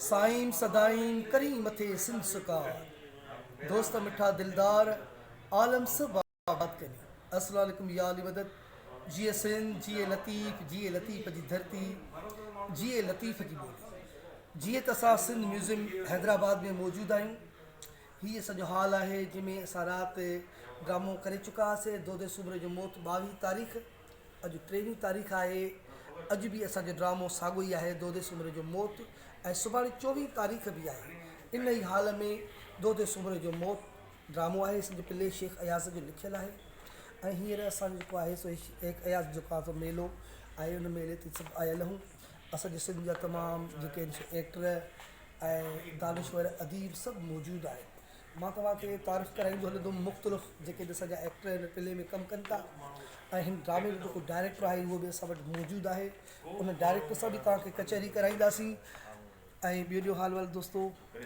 سائين سدائين ڪرين مٿي سنڌ سڪار دوست مٺا دلدار عالم سڀ آباد ڪرين السلام عليڪم يا علي مدد جيئي سنڌ جيئي لطيف جيئي لطيف جي ڌرتي جيئي لطيف جي ٻولي جيئن ته اسان سنڌ ميوزيم حيدرآباد ۾ موجود آهيون هي اسان جو هال آهي جنهن ۾ اسان رات ڊرامو ڪري چڪا هئاسي دودي سومري جو موت 22 تاريخ اڄ ٽيويهين تاريخ آهي، اڄ به اسان جو ڊرامو ساڳيو ئي آهي دودي سومري جو موت ۽ سڀاڻي چوويهين تاريخ به آهي. ان ئي حال ۾ دودي سومري جو موت ڊرامو آهي سنڌ پلي شيخ اياز جو لکيل آهي ۽ هينئر اسان جو جيڪو آهي سو شيخ اياز جو جيڪو آهي سو ميلو آهي ان ميلي تي سڀ آيل آهيون اسان جي سنڌ جا تمام جيڪي آهن سو ايڪٽر ۽ دانشور اديب سڀ موجود آهن. مان توهان کي تعارف ڪرائيندو هلندم مختلف جيڪي به اسان جا ايڪٽر هن پلي ۾ ڪم ڪن ٿا ۽ هن ڊرامي جو جيڪو ڊائريڪٽر آهي اهو به اسان وٽ موجود آهي ان ڊائريڪٽر سان به توهان کي ڪچهري ڪرائينداسين ۽ ٻيو ڏيو حال احوال دوستو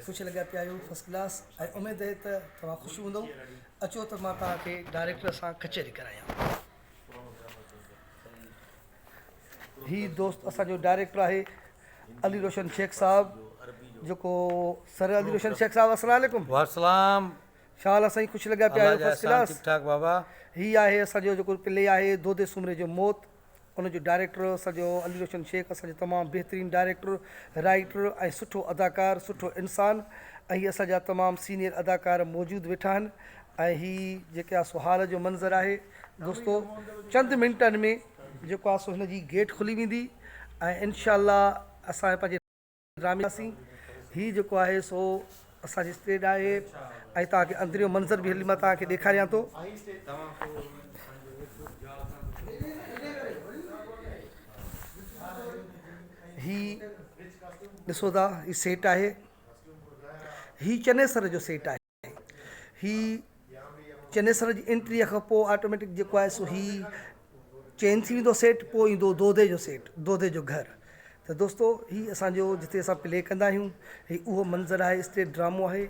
خوش لڳا پيا آهيو فرسٽ ڪلاس ۽ اميد آهي ته توهان خوش هوندو اچو ته مان توهان کي ڊائريڪٽر سان ڪچهري ڪرايان. هي دوست اسان جو ڊائريڪٽر آهي علي روشن شيخ صاحب جيڪو سر علي روشن شيخ صاحب السلام عليڪم. وعليڪم شال سائين خوش لڳا پيا آهيو فرسٽ ڪلاس. ٺيڪ ٺاڪ بابا. هي آهي اسان جو جيڪو پلي آهي دودي سومري جو موت ان جو ڊائريڪٽر اسان جو علي روشن شيخ اسان جو تمام بهترين ڊائريڪٽر رائيٽر ۽ سٺو اداڪار سٺو انسان ۽ هي اسان جا تمام سينيئر اداڪار موجود ويٺا آهن ۽ هي جيڪي آ سو هال جو منظر آهي دوستو چند منٽن ۾ جيڪو آ سو هن جي گيٽ کلي ويندي ۽ انشاء الله اسان پنهنجي ڊرامي سين هي جيڪو آهي سو اسان جي اسٽيج آهي ۽ توهان کي اندريون منظر به هلي مان توهان کي ڏيکاريان ٿو. هي ڏسو ٿا هي سيٽ آهي هي چنيسر جو سيٽ آهي. هي چنيسر جي انٽريء کان پوء آٽوميٽڪ جيڪو آهي سو هي چينج ٿي ويندو سيٽ پوء ايندو دودي جو سيٽ دودي جو گهر ته دوستو هي اسان جو جتي اسان پلي ڪندا آهيون هي اهو منظر آهي اسٽيج ڊرامو آهي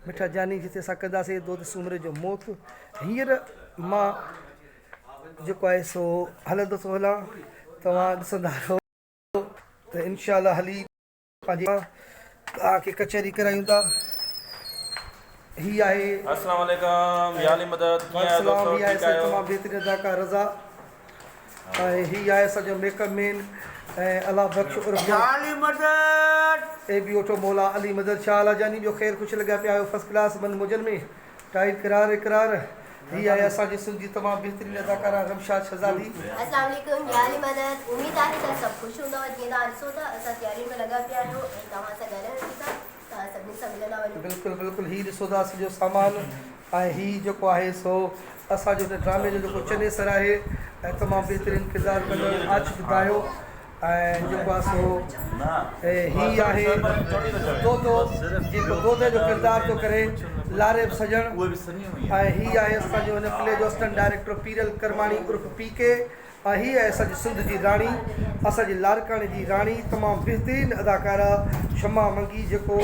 مٺا جاني جتي اسان ڪنداسي دودي سومري جو موت هينئر مان جيڪو آهي سو هلندو ٿو هلان توهان ڏسندا رهو ته انشاء الله هلي پنهنجي توهان کي ڪچهري ڪرايون ٿا هي آهي السلام عليڪم يا علي مدد ڪيئن آهيو دوستو هي آهي ٺيڪ آهيو تمام بهترين اداڪار رضا ۽ هي آهي اسان جو ميڪ اپ مين ۽ الله بخش عرف يا علي مدد اي بي اوٺو مولا علي مدد شاهه الله جاني ٻيو خير خوش لڳا پيا آهيو فرسٽ ڪلاس من موجن ۾ ٽائيٽ قرار اقرار هي آهي اسان جي سنڌ جي تمام بهترين اداڪاره رمشاد شھزادي. اسلام عليڪم يا علي مدد اميد آهي ته سڀ خوش هوندؤ جيئن توهان ڏسو ٿا اسان تيارين ۾ لڳا پيا آهيون ۽ توهان سان ڳالهايون به ٿا توهان سڀني سان ملندا وڃون. بلڪل بلڪل هي ڏسو ٿا سڄو سامان ۽ هي جيڪو آهي سو اسان جو هن ڊرامي جو جيڪو چنيسر آهي ۽ تمام بهترين ڪردار ڪندڙ عاشق دايو ۽ جيڪو آهي سو هي آهي دودو جيڪو دودي جو ڪردار ٿو ڪري لاريب سڄڻ ۽ هي آهي اسان جو هن پلي جو اسٽنٽ ڊائريڪٽر پيرل ڪرماڻي عرف پي ڪي ۽ هي آهي اسان جي سنڌ جي راڻي اسان جي لاڙڪاڻي جي راڻي تمام بهترين اداڪاره شمع منگي جيڪو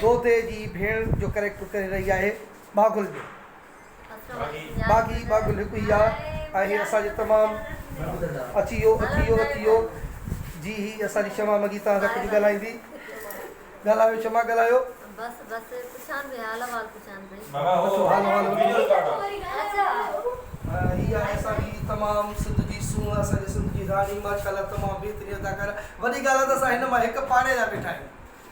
دودي جي ڀيڻ جو ڪريڪٽر ڪري رهي آهي ٻاگهل جو. باغي ٻاگهل هڪ ئي آ ۽ هي اسان جي تمام اچي ويو اچي ويو اچي ويو جي هي اسان جي شمع مگي توهان سان ڪجهه ڳالهائيندي ڳالهايو شمع ڳالهايو. بس بس پڇان پئي حال احوال پڇان پئي. اچو حال احوال وٺو. هي آهي اسان جي تمام سنڌ جي سونهن اسان جي سنڌ جي راڻي ماشاءالله تمام بهترين اداڪاره وڏي ڳالهه آ ته اسان هن مان هڪ پاڙي جا ويٺا آهيون.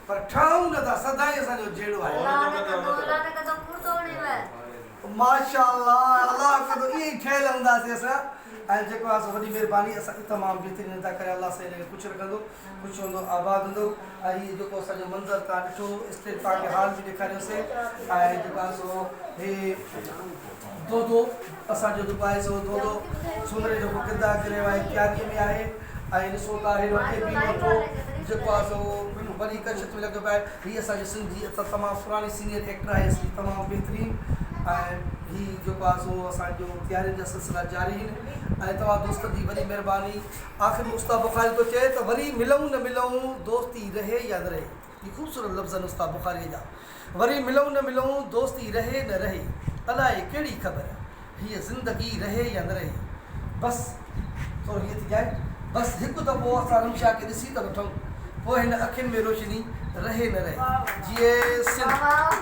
پر ٺاهون نه ٿا سدائين اسان جو جهيڙو آهي. الله نه ڪندو الله نه ڪندو ڪوڙ ٿو هڻيو. ماشاء الله الله ڪندو ائين ئي ٺهيل هونداسين اسان ۽ جيڪو آهي سو وڏي مهرباني اسان جي تمام بهترين ادا ڪري الله سائين کي خوش رکندو خوش هوندو آباد هوندو ۽ هي جيڪو اسان جو منظر توهان ڏٺو اسٽيج توهان کي هال به ڏيکاريوسين ۽ جيڪو آهي سو هي دودو اسان جو جيڪو آهي سو دودو سومري جو جيڪو ڪردار ڪري رهيو آهي تياريء ۾ آهي ۽ ڏسو ٿا هيڏو اي بي نوٽو جيڪو آهي سو وڏي ڪشت ۾ لڳو پيو آهي هي اسان جي سنڌ جي تمام پراڻي سينيئر ايڪٽر آهي اسان جي تمام بهترين ۽ هي جيڪو آهي سو اسان جو تيارين جا سلسلا جاري آهن ۽ توهان دوستن جي وڏي مهرباني آخر ۾ استاد بخاري ٿو چئي ته وري ملون نه ملون دوستي رهي يا نه رهي هي خوبصورت لفظ آهن استاد بخاريء جا. وري ملون نه ملون، دوستي رهي نه رهي، الائي ڪهڙي خبر، هيء زندگي رهي يا نه رهي. بس ٿورو هيئن ٿي جائي، بس هڪ دفعو اسان رمشا کي ڏسي ته وٺون. پوء هن اکين ۾ روشني رهي نه رهي. جيئي سنڌ.